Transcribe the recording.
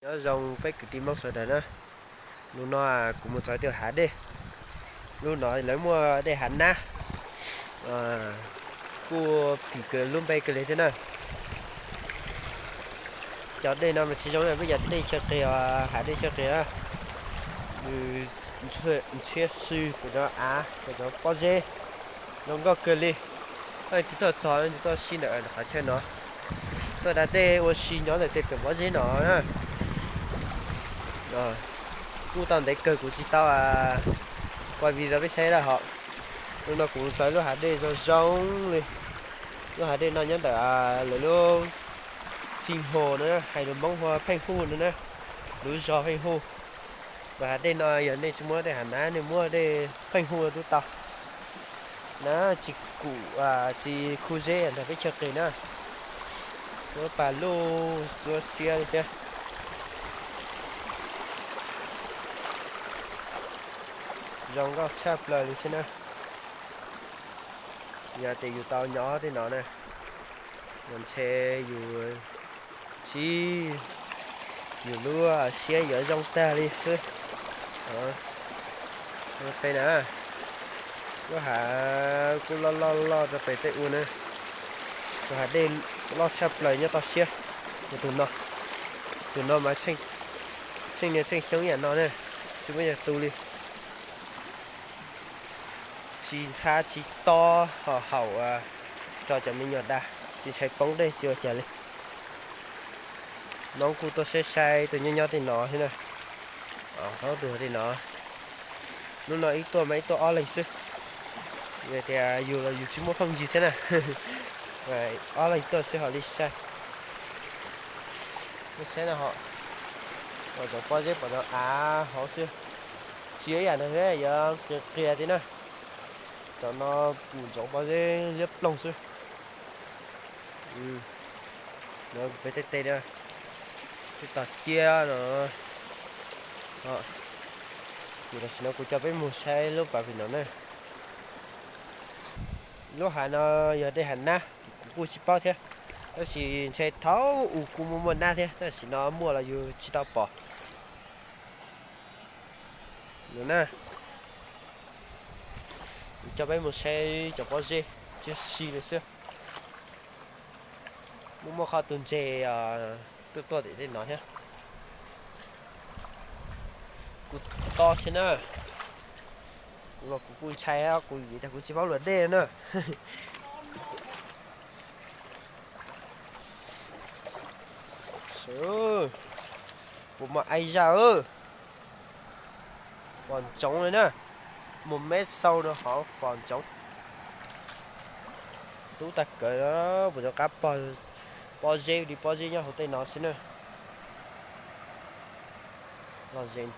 Nyob zoo peb kwv tij Hmoob sawv daws na. Hnub no kuv mus txog tus hav dej. Lub no lawv muaj dej hav nab, kuj phim kawg lub npe kawg li thiab na. Cov dej no mas tsis zoo li peb cov dej chaw qis os, hav dej chaw qis na. Nws ntshiab si, kuj cov av, kuj cov pob zeb zoo nkauj kawg li. Leej twg tuaj txog leej twg tuaj si ntawm qhov chaw no, tuaj da dej ua si nyob ntawm tej tseem pob zeb no na. Kuj tau ntev kawg kuv tsis tau ua video peb saib lawm hos. Hnub no kuv txog lub hav dej zoo zoo li. Lub hav dej no nyob ntawm lawv lub Pheej Hu no, hais lus Hmoob hu Pheej Hu no na, lub zos Pheej Hu. Lub hav dej no yog nej tsis muaj dej hav nab, nej muaj dej Pheej Hu twb tau na. Tsis kum, tsis khu zeb nrog peb chaw qis na. Lub pas luj tsuab xiab li thiab. Zoo nkauj tshaj plaws li thiab na. Yog tias yus tau nyob tej no na, ntshe yus tsis, yus lub siab yuav zoo tag li xwb. Peb na, lub hav kuj loj loj loj rau pem tej ua na. Tus hav dej loj tshaj plaws nyob toj siab. Tus no, tus no mas tsheej niaj tsheej xyoo ib yam no ne, tsis muaj yam tu li. Tsis ntxhab tsis tob ho haum rau cov me nyuam da, tsis ntshai poob dej tsis ua cas li. Noob kuj tuaj saib saib tuaj nyob nyob tej no thiab na. Hauv tus tej no, hnub no ib tuaj mas ib tuaj ob leeg xwb. Vim tias yus los yus tsis muaj phooj ywg thiab na. Ob leeg tuaj xwb ho li sai. Saib no ho, pom cov pob zeb pom cov av hauv xwb. Tsis ib yam no thiab, yuav qia qia tiag na. Cov no mus ntsoov pob zeb liab ploog xwb. Peb tej teg, tej tog ciab no. Ces tam sim no kuv coj peb mus saib lub pas pem no na. Lub hav no yog dej hav nab, kuv kuj tsis paub thiab. Tab sis ntshe thaum ub kuj muaj muaj nab thiab, tam sim no muaj los yus tsis tau pom. No na, kuv coj peb mus saib cov pob zeb, tsis si li xwb. Muaj muaj qhov tus ntses tuaj tuaj tim tej no thiab. Kuj tob thiab na. Kuv los kuv kuj ntshai, kuv vim tias kuv tsis paub luam dej na. Kuv mas ai zaj, pom ntsoov li na. Mus meb xau rau hauv pom ntsoov. Tub tag kawg, puas rov qab pog pob zeb li, pob zeb nyob hauv tej no xwb na. Los zeem